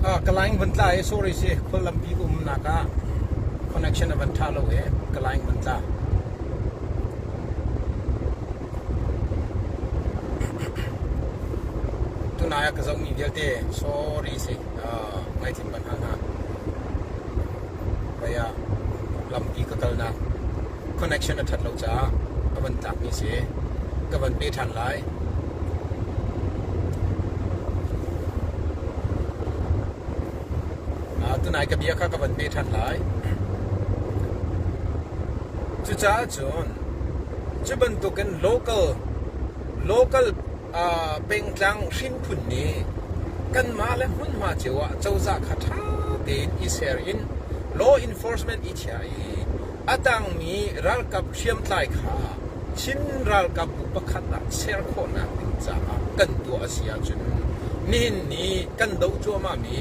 Ka line van tla i sorry si khual lampi ka umnak ah connection a van ṭha lo i ka line van tla. Tunai ah ka zohmi vialte sorry si ngaithin ban hal hna. Hoi ah lampi ka kalnak connection a ṭhat lo caah a van tlakmi si. Ka van pe ṭhan lai. Tunai ka bia kha ka van pe ṭhan lai. Cucaah cun cu bantukin local local pengtlang hrinphun nih kanmah le hmunhma cio ah cozah kha ṭha tein i ser in law enforcement i chia i a tangmi ralkap hriamtlai kha Chin ralkapbu pakhat ah ser khawhnak ding caah kan tuah a si ahcun nihin ni kan doh cuahmahmi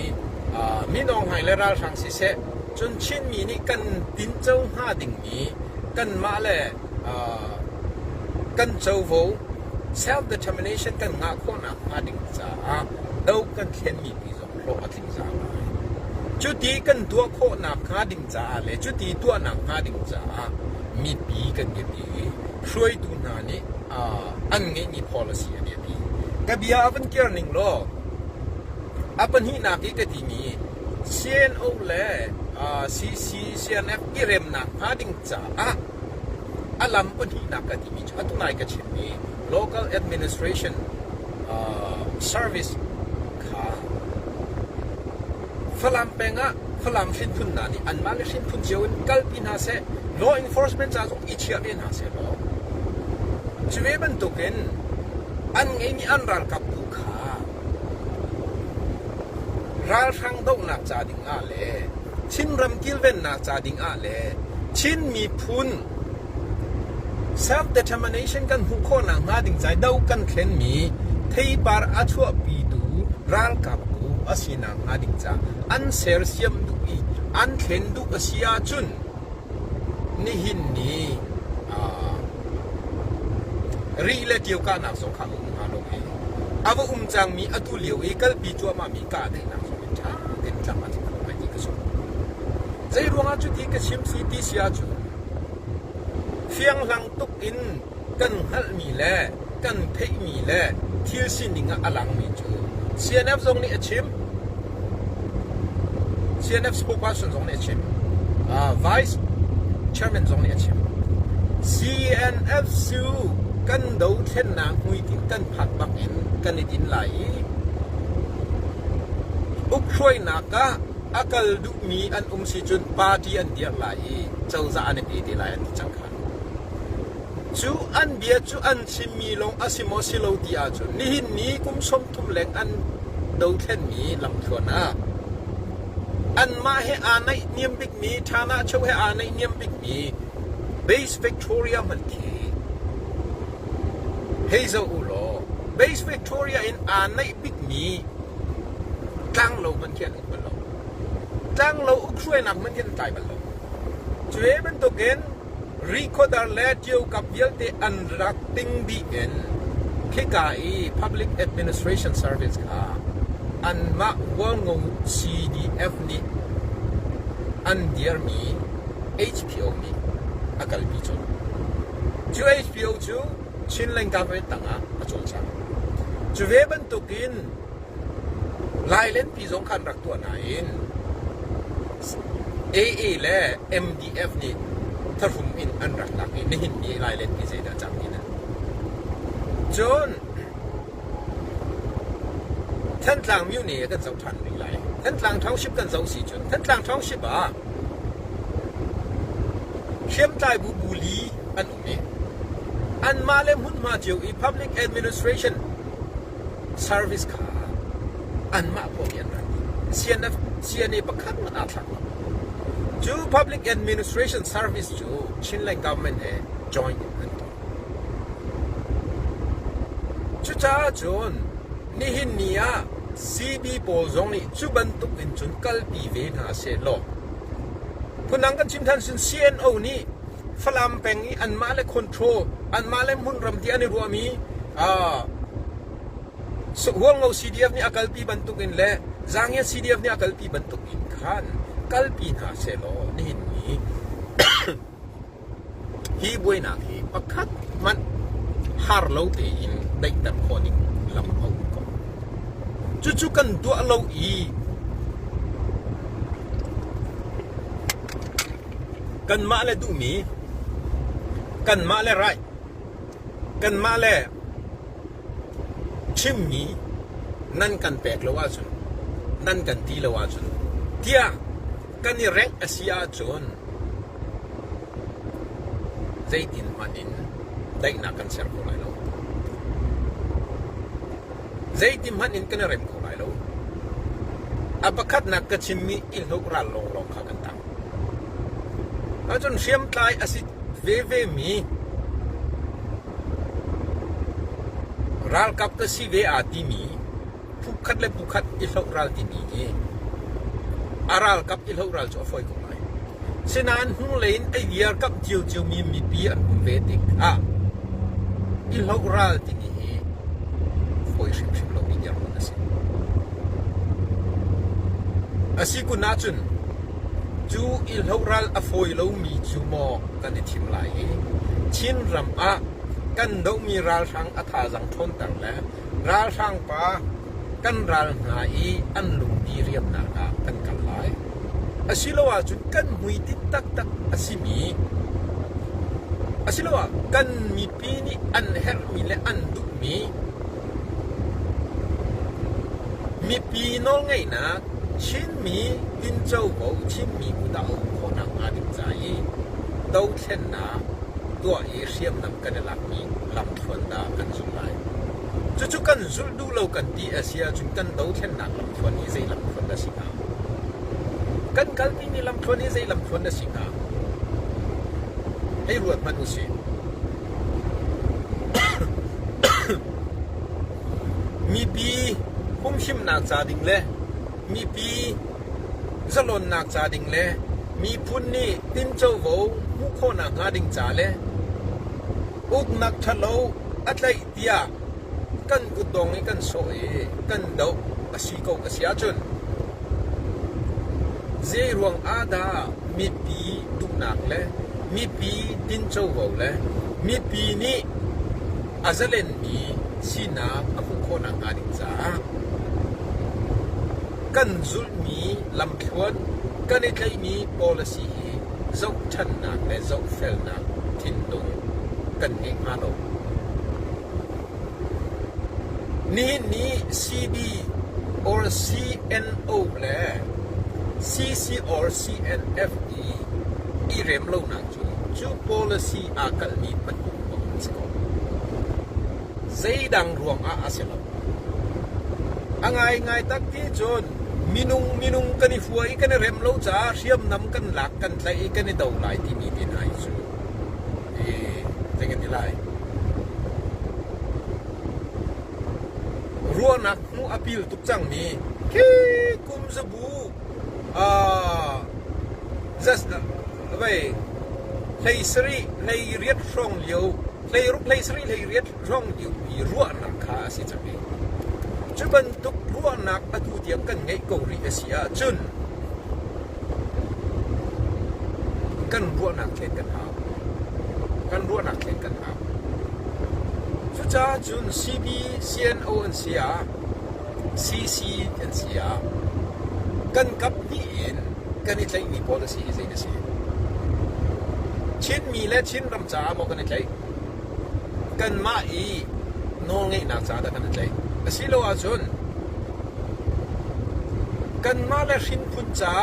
Min Aung Hlaing le ralhrang siseh cun Chinmi nih kan tinco hnga dingmi kanmah le kan covo self-determination kan ngah khawhnak hnga ding caah do kan thlenmi pi zong hlawh a tling zau lai. Cuti kan tuah khawhnak hnga ding caah le cuti tuahnak hnga ding caah mipi kan biapi i hruaitu hna nih an ngeihmi policy a biapi. Ka bia a van kir ning law a pahnihnak i ka timi CNO le CC CNF i remnak hnga ding caah a lam pahnihnak ka timi cu atu nai ka chimmi local administration service kha Falam peng ah Falam hrinphun hna nih anmah le hrinphun cio in kalpi hna seh, law enforcement ca zong i chiah ve hna seh law cu ve bantukin an ngeihmi an ralkap bu kha ralhrang dohnak ca ding ah le Chinram kilvennak ca ding ah le Chin miphun Self-determination kan hmuh khawhnak hnga ding ca do kan thlenmi theipar a chuahpitu ralkapbu a sinak hnga ding ca an sersiam duh i an thlen duh a si ahcun nihin ni Rih le Tio kahnak zong kha a um hnga lo i a va um cangmi atu lio i kalpi cuahmahmi kahdaihnak zong in ṭha tein tlam a tling kho lai ti ka zumh. Zeiruangah cuti ka chim si ti si ahcun fianghlang tuk in kan hngalhmi le kan theihmi le thil sining ah a langmi cu CNF zong nih a chim. CNF spokesperson zong nih a chim. Uh, Vice Chairman zong nih a chim. CNF cu kan dothlennak hmuitinh kan phak bak in kan i din lai i ukhruainak ah a kal duhmi an um si cun party an dirh lai i cozah an i pe te lai an ti cang kha. Cu an bia cu an chimmi lawng a si maw si lo ti ahcun nihin ni kum 30 leng an dothlenmi lamthluan ah anmah he aa naihniam bikmi Thana Cho he aa naihniam bikmi Base Victoria hmanh khi hei zoh u law Base Victoria in aa naih bikmi tlanglo hmanh khi an um bal lo. Tlanglo ukhruainak hmanh khi an tlai bal lo. Cu bantukin Rihkhawdar le Ṭiokap vialte an rak ting dih in khika i Public Administration Service kha anmah Hualngo CDF nih an dirmi HPO nih a kalpi colh. Cu HPO cu Chinland government tangah a cawlcang. Cu ve bantukin Lailenpi zong kha an rak tuah nain AA le MDF nih thahrum in an rak lak i nihin ni Lailenpi zeidah cang ti nan. Cun Thantlang Myone kan zoh ṭhan rih lai. Thantlang Township kan zoh si cun Thantlang Township ah hriamtlai bu bu li an um i anmah le hmunhma cio i public administration service kha anmah pawl nih an rak ti. CNF, CNA pakhat hmanh aa thlak lo. Cu public administration service cu Chinland government he joint in an tuah. Cucaah cun nihin ni ah CB pawl zong nih cu bantuk in cun kalpi ve hna seh law phundang kan chim than cun CNO nih Falam peng i anmah le control anmah le hmunram ti an i ruahmi uh, Hualngo CDF nih a kalpi bantukin le Zangiat CDF nih a kalpi bantukin khan kalpi hna sehlaw nihin ni hi buainak hi pakhat hmanh har lo tein daihter khawh ding lam a um ko. Cucu kan tuah lo i kanmah le duhmi, kanmah le right, kanmah le chimmi nan kan pek lo ahcun, nan kan ti lo ahcun tiah kan i rengh a si ahcun zeitin hmanh in daihnak kan ser kho lai lo. Zeiti hmanh in kan i rem kho lai lo. A pakhatnak ka chimmi i hluk ral lawnglawng kha kan tang. Ahcun hriamtlai a si veve mi ralkap ka si ve aa timi phukhat le phukhat i hlohral timi hi a ralkap i hlohral cu a fawi ko lai. Sinain hnulei in a iarkamh ciocio mi mipi an um ve tikah i hlohral timi hi fawi hrimhrim lomi dirhmun a si. A si kun ahcun cu i hlohral a fawi lomi cu maw kan i thim lai i Chinram ah kan dohmi ralhrang a thazaang ṭhawnter le Ralhrang pa kan ral hna i an lungdi riamnak ah kan kal lai. Asiloah cun kan hmuitinh taktak a simi asiloah kan mipi nih an herhmi le an duhmi mipi nawlngeihnak Chinmi tincovo Chinmi kut ah a um khawh nakhnga ding ca i dothlennak tuah i hriamnam kan i lakmi lamthluan dah kan zulh lai. Cucu kan zulh duh lo kan ti a si ahcun kan dothlennak lamthluan hi zei lamthluan dah si hnga? Kan kalpimi lamthluan hi zei lamthluan dah si hnga? Hei ruat hmanh usih. Mipi humhimnak ca ding le mipi zalonnak ca ding le miphun nih tincovo hmuh khawhnak hnga ding ca le uknak ṭhalo a tlaih tiah kan kutdong i kan sawh i kan doh a si ko a si ahcun zeiruang ah dah mipi duhnak le mipi tincovo le mipi nih a zalenmi sinak a hmuh khawhnak hnga ding caah kan zulhmi lamthluan kan i tlaihmi policy hi zohṭhannak le zohfelnak thinlung kan ngei hnga lo. Nihin ni CB or CNO le CC or CNF i i rem lonak cu cu policy aa kalhmi pahnih kong an si ko. Zeidang ruangah a si lo. A ngaingai tak ti cun minung minung kan i hua i kan i rem lo caah hriamnam kan lak kan tlaih i kan i do lai timi te hna hi cu i zei kan ti lai ruahnak hmuh a pil tuk cangmi khi kum zabu just vei hlei sarih hlei riat hrawng lio hlei ruk hlei sarih hlei riat hrawng lio i ruahnak kha a si cang i cu bantuk ruahnak atu tiang kan ngeih ko rih a si ahcun kan ruahnak thlen kan hau. Kan ruahnak thlen kan hau. Cucaah cun CB, CNO an si ah, CC an si ah, kan kap hnih in kan i tlaihmi policy hi zei a si? Chinmi le Chinram caah maw kan i tlaih? Kanmah i nawlngeihnak caah dah kan i tlaih? Asilo ahcun kanmah le hrinphun ca,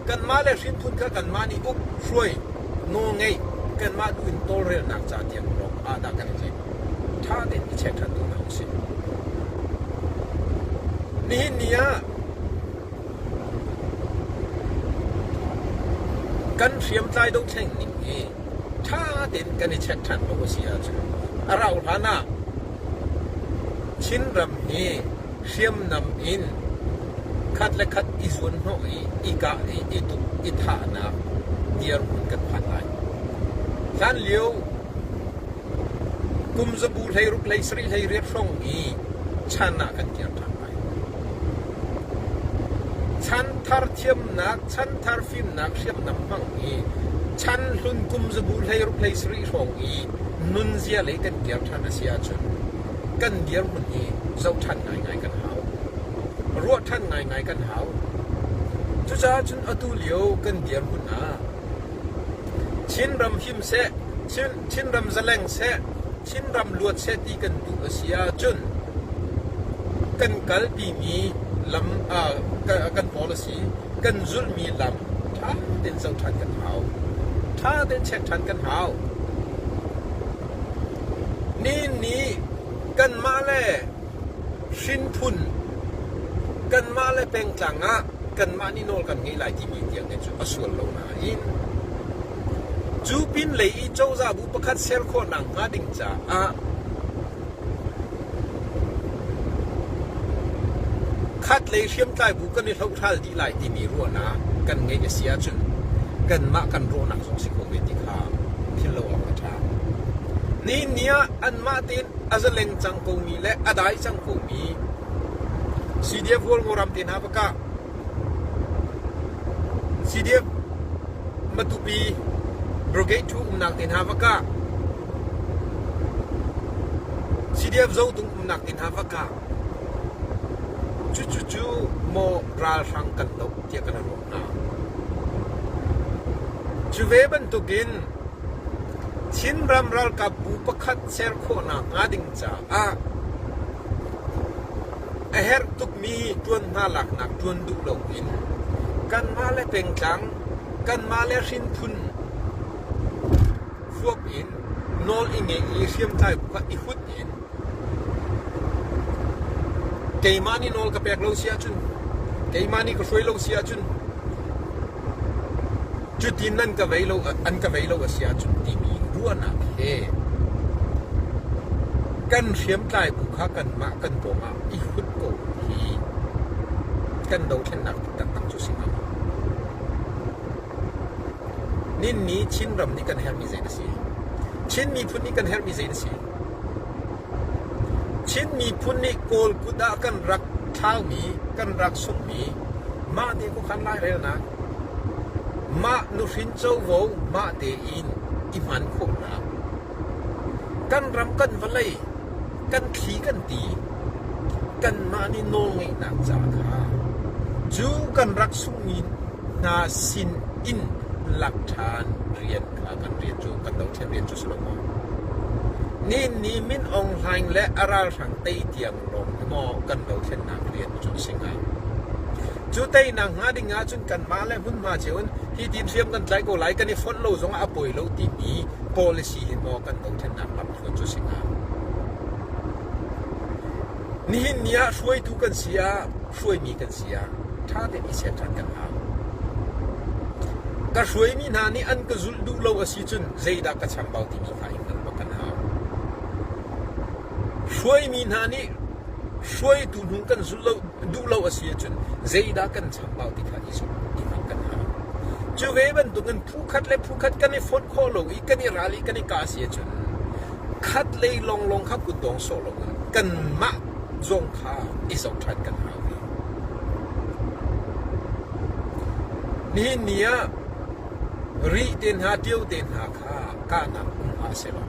kanmah le hrinphun kha kanmah nih uk, hruai, nawlngeih, kanmah duh in tawlrelnak ca tiang lawng ah dah kan i tlaih? Ṭha tein i check ṭhan tu hna usih. Nihin ni ah kan hriamtlai dothlen ning hi ṭha tein kan i check ṭhan lo a si ahcun a rauh hlan ah Chinram hi hriamnam in khat le khat i zuanhnawh i i kah i i tuk i thahnak dirhmun kan phan lai. Hlanlio kum zabu 16 hlei 18 hrawng i Chan ah kan kir ṭhan lai. Chanthar thiamnak, chanthar fimnak hriamnam hmang i chan hlun kum zabu 16 17 hrawng i nunzia lei kan kir ṭhan a si ahcun kan dirhmun hi zoh ṭhan ngaingai kan hau. Ruah ṭhan ngaingai kan hau. Cucaah cun atu lio kan dirhmun ah Chinram him seh, Chinram zaleng seh, Chinram luat seh ti kan duh a si ahcun kan kalpimi lam kan policy, kan zulhmi lam ṭha tein zoh ṭhan kan hau. Ṭha tein check ṭhan kan hau. Nihin ni kanmah le hrinphun, kanmah le pengtlang ah kanmah nih nawl kan ngei lai timi tiang hi cu a sual lo nain cu pinlei i cozah bu pakhat ser khawhnak hnga ding caah khatlei hriamtlai bu kan i hlohhral dih lai timi ruahnak kan ngeih a si ahcun kanmah kan rawhnak zong si kho ve ti kha philh lo awk a ṭha. Nihin ni ah anmah tein a zaleng cang komi le a dai cang komi CDF Hualngo ram te hna va kah CDF Matupi Brigade 2 umnak te hna va kah CDF Zotung umnak te hna va kah cucu maw ralhrang kan doh tiah kan ruah hna. Cu ve bantukin Chinram ralkap bu pakhat ser khawhnak hnga ding caah a herh tukmi ṭuanhma laknak ṭuan duh loin kanmah le pengtlang, kanmah le hrinphun huap in nawl i ngeih i hriamtlai bu kha i hut in keimah nih nawl ka pek lo si ahcun, keimah nih ka hruai lo si ahcun Cutin nan ka vei lo, an ka vei lo a si ahcun timi ruahnak he kan hriamtlai bu kha kanmah kan pawngah i hut ko hi kan dothlennak taktak cu si hnga maw? Ninni Chinram nih kan herhmi zei na si? Chin miphun nih kan herhmi zei na si? Chin miphun nih Kawl kut ah kan rak thlaumi, kan rak sunghmi mah te khuakhan lairelnak, mah nuhrin covo mah tein i hman khawhnak, kan ram kan vawlei, kan thli kan ti, kanmah nih nawlngeihnak ca kha cu kan rak sunghmi hna sin in lak ṭhan rian kha kan rian cu kan dothlen rian cu si lo maw? Nihin ni Min Aung Hlaing le a ralhrang tei tiang lawng hi maw kan dothlennak rian cu a si hnga? Cu teinak hnga ding ahcun kanmah le hmunhma cio in hi ti hriam kan tlai ko lai, kan i fonh lo zongah a poi lo timi policy hi maw kan dothlennak lamthluan cu a si hnga? Nihin ni ah hruaitu kan si ah, hruaimi kan si ah ṭha tein i ser ṭhan kan hau. Ka hruaimi hna nih an ka zulh duh lo a si cun zeidah ka chambau timi kha i hngalh bak kan hau. Hruaimi hna nih hruaitu hnung kan zulh lo, duh lo a si ahcun zeidah kan chambau ti kha i zulh i hngalh kan hau. Cu ve bantukin phu khat le phu khat kan i fonh khawh lo i kan i ral i kan i kah a si ahcun khat lei lawnglawng kha kutdong sawh loin kanmah zong kha i zoh ṭhan kan hau ve. Nihin ni ah Rih te hna, Ṭio te hna kha kahnak um hlah sehlaw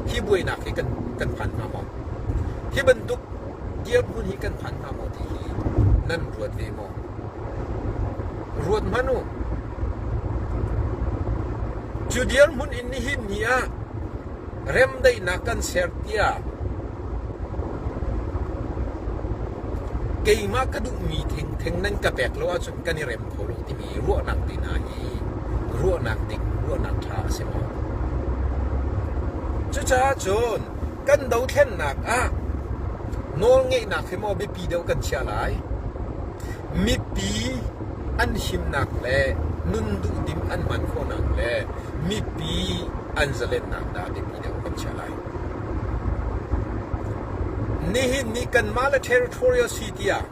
hi buainak hi kan, kan phan hnga maw? Hi bantuk dirhmun hi kan phan hnga maw ti hi nan ruat ve maw? Ruat hmanh u. Cu dirhmun in nihin ni ah remdaihnak kan ser tiah keimah ka duhmi thengtheng nan ka pek lo ahcun kan i rem kho lo timi ruahnak te hna hi ruahnak dik, ruahnak ṭha a si maw? Cucaah cun kan dothlennak ah nawlngeihnak hi maw biapi deuh kan chiah lai? Mipi an himnak le nun duhdim an hman khawhnak le mipi an zalennak dah biapi deuh kan chiah lai? Nihin ni kanmah le territorial si tiah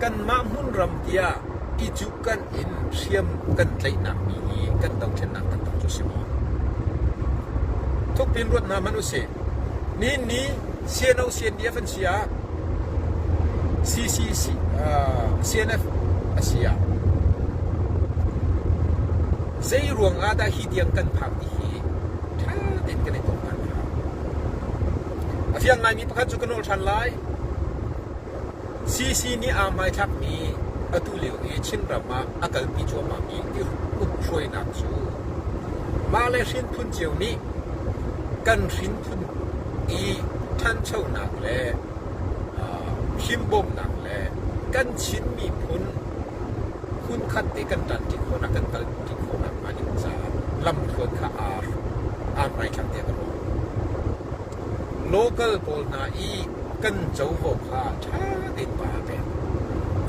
kanmah hmunram tiah i cuh kan in hriam kan tlaihnak mi hi kan dothlennak taktak cu si maw? Thukpin ruat hna hmanh usih. Nihin ni CNO CNDF an si ah. CCC, CNF a si ah zei ruang ah dah hi tiang kan phak ti hi ṭha tein kan i tuak ṭhan hau. A fiang ngaimi pakhat cu ka nawl ṭhan lai. CC nih aa hmaithlakmi atu lio i Chinram ah a kalpi cuahmahmi ukhruainak cu mah le hrinphun cio nih kan hrinphun i ṭhanchonak le himbawmnak le kan Chin miphun hmunkhat te kan ṭanṭi khawhnak kan kalṭi khawhnak hnga ding caah lamthluan kha aa aa hmaithlak tiah ka ruah. Local pawl hna i kan covo kha ṭha tein pa a pek.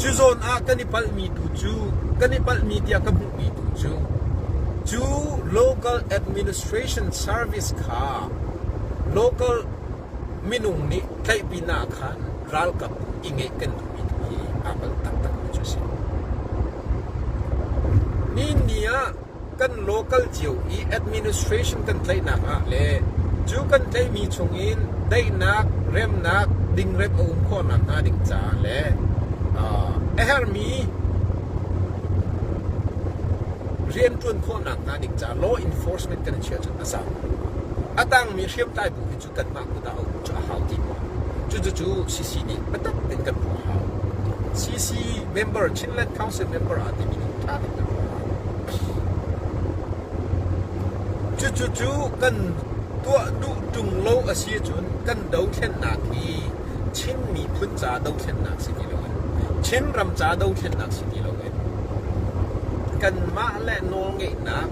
Cu zawn ah kan i palhmi tu cu kan i palhmi tiah ka hmuhmi tu cu cu local administration service kha local minung nih tlaih pinah khan ralkap i ngeih kan duhmi tu hi aa palh taktakmi cu a si. Ni ni ah kan local cio i administration kan tlaihnak ah le cu kan tlaihmi chungin daihnak, remnak, dingrep a um khawhnak hnga ding caah le a herhmi rianṭuan khawhnak hnga ding caah law enforcement kan i chiah cun a za. A tangmi hriamtlai bu hi cu kanmah kut ah a um cu a hau ti maw? Cucu CC nih biatak tein kan ruah a hau. CC member, Chinland Council member aa timi nih ṭha tein kan ruah a hau. Cucu cu kan tuah duh ṭung lo a si ahcun kan dothlennak hi Chin miphun ca dothlennak si ti loin Chinram ca dothlennak si ti loin kanmah le nawlngeihnak,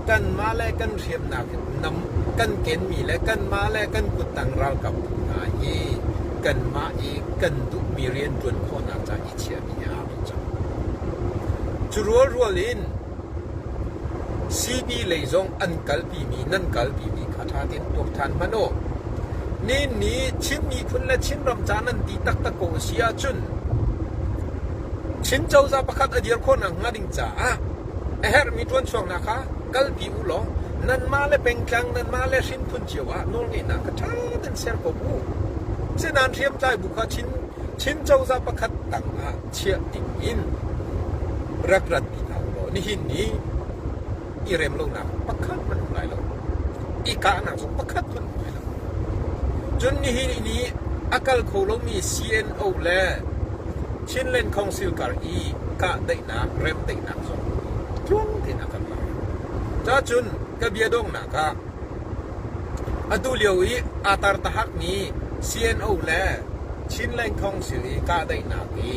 kanmah le kan hriamnak nam kan kenmi le kanmah le kan kuttang ralkap bu hna hi kanmah i kan duhmi rian ṭuan khawhnak ca i chiahmi he aa lo cang. Cu rualrual in CB lei zong an kalpimi nan kalpimi kha ṭha tein tuak ṭhan hmanh u. Nihin ni Chin miphun le Chinram ca nan ti taktak ko a si ahcun Chin cozah pakhat a dir khawhnak hnga ding caah a herhmi ṭuanchuaknak kha kalpi u law nanmah le pengtlang, nanmah le hrinphun cio ah nawlngeihnak kha ṭha tein ser ko u. Sinain hriamtlai bu kha Chin, Chin cozah pakhat tang ah chiah ding in rak ratpi hna u law nihin ni i rem lonak pakhat hmanh um lai lo. I kahnak zong pakhat hmanh um lai lo. Cun nihin ni a kal kho lomi CNO le Chinland Council kar i kahdaihnak, remdaihnak zong tluang tein a kal lai. Cacun ka bia donghnak ah atu lio i aa tar tahakmi CNO le Chinland Council i kahdaihnak i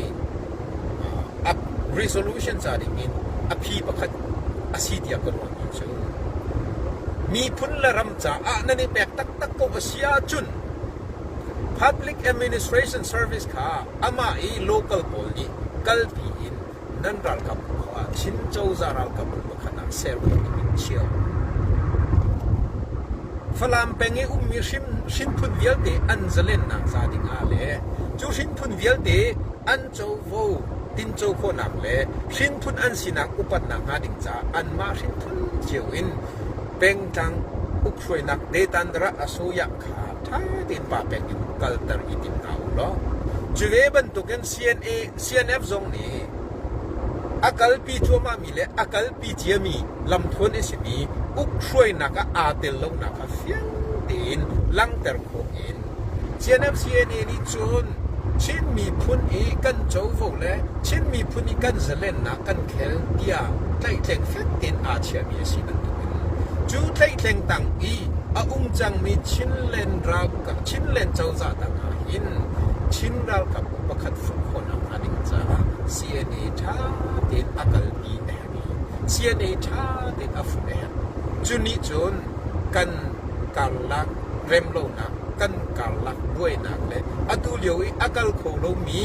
a resolution ca ding in a phi pakhat a si tiah ka ruahmi cu miphun le ram caah nan i pek taktak ko a si ahcun Public Administration Service kha amah i local pawl nih kalpi in nan ralkap bu kha Chin cozah ralkap bu pakhat ah ser khawh ding in chia u. Falam peng i ummi hrinphun vialte an zalennak ca ding ah le cu hrinphun vialte an covo tinco khawhnak le hrinphun an sinak upatnak hnga ding caah anmah hrinphun cio in pengtlang ukhruainak Detandra Asoya kha ṭha tein pa pek in kalter i tim hna u law cu ve bantukin CNA CNF zong nih a kalpi cuahmahmi le a kalpi ciami lamthuan a simi ukhruainak ah aa tel lonak kha fiang tein langhter khawh in CNF CNA nih cun Chin miphun i kan covo le Chin miphun i kan zalennak kan khel tiah tlaihtleng fek tein aa chiahmi a si bantukin cu tlaihtleng tang i a um cangmi Chinland ralkap Chinland cozah tang ah hin Chin ralkap pakhat fuh khawhnak hnga ding caah CNA ṭha tein a kalpi a herh i CNA ṭha tein a fuh a herh. Cu nih cun kan karlak remlonak, kan karlak buainak le atu lio i a kal kho lomi.